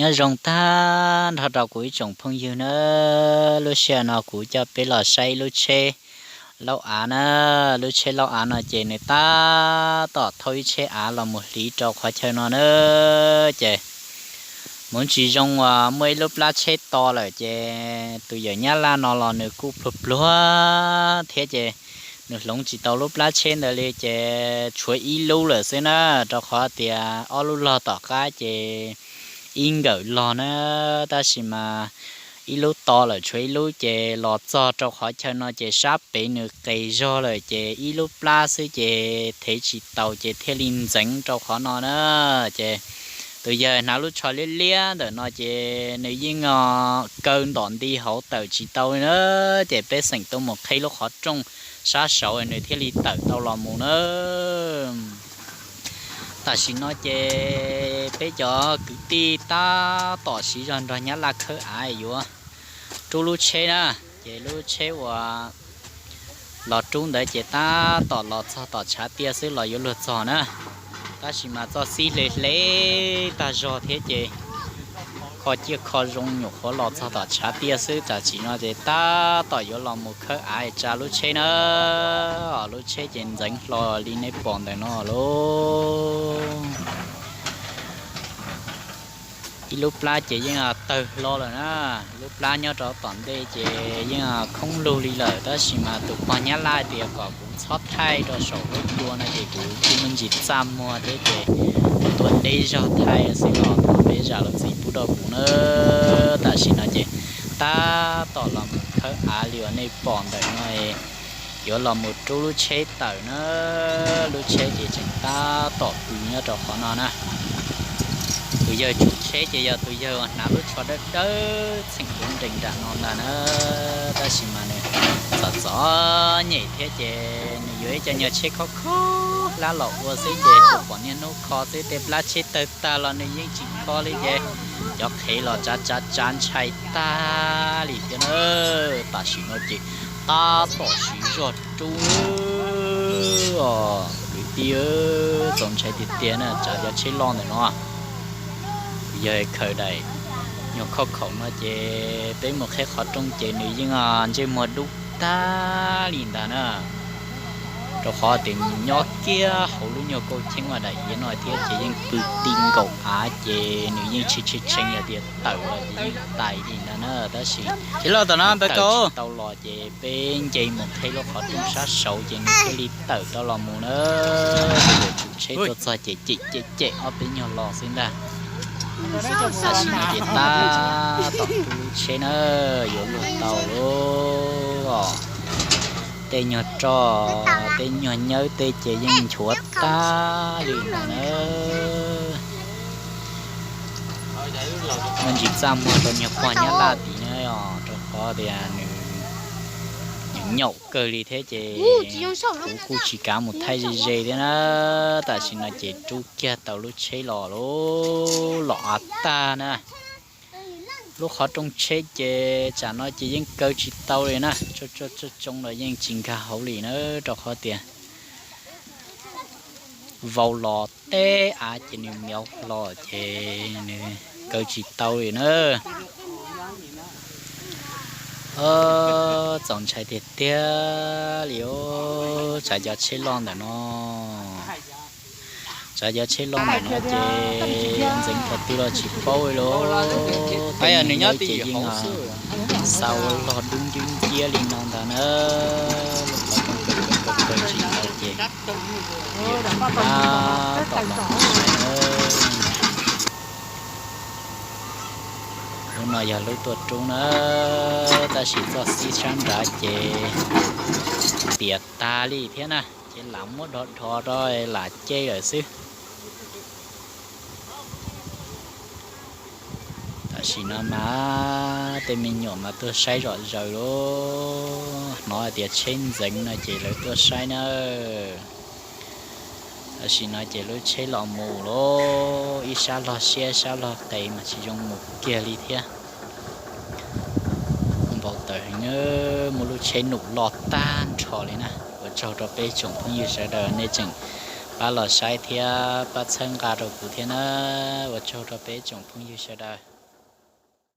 Nyob zoo tag nrho rau kuv ib tsoom phooj ywg na, lub sij hawm no kuv coj peb los saib lub tsheb laub av na. Lub tsheb laub av no ces nws tab tom thauj ib tsheb av los mus hliv rau qhov chaw no na. Ces hmoov tsis zoo uas muaj ib lub plab tsheb to lawm ces tus yawm Nyab Laj no los nws kuj pluag pluag thiab ces nws hloov tsis tau lub plab tsheb ntawd li ces tshuav ib lub lawm xwb na, rau qhov tias ob lub log tom qab ces ib nkawm log na, tab sis mas ib lub to lawm tshuav ib lub ces los txog rau qhov chaw no ces sab pem nws qes zog lawm ces ib lub plab xwb ces thev tsis taus ces thiaj li ntxeev rau qhov no na. Ces tus yawg hnav lub tsho liab liab ntawm no ces nws yeej kaw ntom nti hauv tawm tsis tau li na, ces peb xeem tuaj mus qhib lub qhov rooj sab saud nws thiaj li tawm tau los mus na. Tam sim no ces peb cov kwv tij tab tom siv zog nrog Nyab Laj khawb av yuav rub lub tsheb na, ces lub tsheb uas los rub ntawd ces tab tom los txog tom tshav tiaj xwb los yuav luag txog na. Tab sis mas txoj xib hle hle tag zog thiab ces kho ciaj kho zoo nyuam qhuav los txog tom tshav tiaj xwb, tam sim no ces tab tom yuav los mus khawb av tsa lub tsheb na. Lub tsheb ces ntxeev hlo li nej pom ntawm no lauj. Ib lub plab ces yeej tawg hlo lawm na, lub plab nyob rau tom ntej ces yeej khoob lug li lawm, tab sis mas tus pog Nyab Laj tias kom kuv txhob thaij rau saum huab cua no ces kuv kuj me ntsis txaj muag thiab ces kuv tuaj deb zog thaij xwb los thov peb zam lub txim pub rau kuv na. Tam sim no ces tab tom los mus khawb av li uas nej pom ntawm no, yuav los mus rub lub tsheb tawm na. Lub tsheb ces tseem tab tom pw nyob rau qhov no na. Tus yawg tsum tsheb ces yog tus yawg uas hnav lub tsho dawb dawb txheem kuv nrees nram no ntag na, tab sis mas nws txom txom nyem thiab ces nws yuav ib co nyuag tsheb khob khob hlab los ua xwb ces tsuas pom niaj hnub kho xwb, tej plab tsheb tawg tag los nws yeej tsis kho li ces cov qhev los tsav tsav tsav ntshai tag li thiab na. Tam sim no ces tab tom siv zog rub os kwv tij, txaus ntshai tiag tiag na, tsav cov tsheb loj ntawm no. Yog khaws daim nyuag khob khaum no ces peb mus qhib qhov rooj ces nws yeej ntsej muag dub tag li ntag na, rau qhov tias nws nyob kiag hauv lub nyuag kauj cheeb uas daim iav no thiab ces yeej pw ti nkaus av ces nws yeej tshee tshee tshee yog tias tawm los ces yeej tais li ntag na, tab sis tawm tsis tau los ces peb nce mus qhib lub qhov rooj sab saud ces nws thiaj li tawm tau los mus na. Tus yawg tsum tsheb tuaj txog ces cem cem cem ob peb nyuag lo xwb ntag. Tam sim no ces tab tom rub lub tsheb na, yuav luag tau lauj. Tej nyuag roj tej nyuag nyawb tej ces yeej nchuav tag li ntag na. Muaj ntsis txaj muag rau nyuag pog Nyab Laj tid na, rau qhov tias nws nyaum nyaum kawg li thiab ces kuv kuj tsis kav mus thaij ze ze thiab na. Tam sim no ces rub kiag tau lub tsheb los lauj, los av tag na. Lub qhov rooj tsheb ces tsam no ces yeej kaw tsis tau li na, tsoo los yeej tsis nkag hauv li na, rau qhov tias vau los teb av ces nws miav hlo ces nws kaw tsis tau li na. Txaus ntshai tiag tiag li os, tsav cov tsheb loj ntawm no. Tsav cov tsheb loj ntawm no ces ntxeev qhov twg los tsis paub li lauj. Tej nws nyob ces yeej xa ua log dub ncwb nciab li no ntag na. Lub qhov rooj kaw kaw kaw tsis tau ces tab tom los saib na. Lub no yog lub tuaj rub na, tab sis txoj xib sab nrad ces tiav tag li thiab na, ces lam muab dhos dhos rau lam ce lawm xwb. Tam sim no mas tej me nyuam mas tuaj saib zom zaws lauj, hnov hais tias tsheb ntxeev no ces lawv tuaj saib na. Tam sim no ces lub tsheb los mus lauj, ib sab log siab sab log qes mas tsis zoo mus kiag li thiab. Npau taws heev, muaj lub tsheb num loj tag nrho li na. Ua tsaug rau peb tsoom phooj ywg sawv daws nej tseem pab los saib thiab pab txhawb nqa rau kuv thiab na. Ua tsaug rau peb tsoom phooj ywg sawv daws.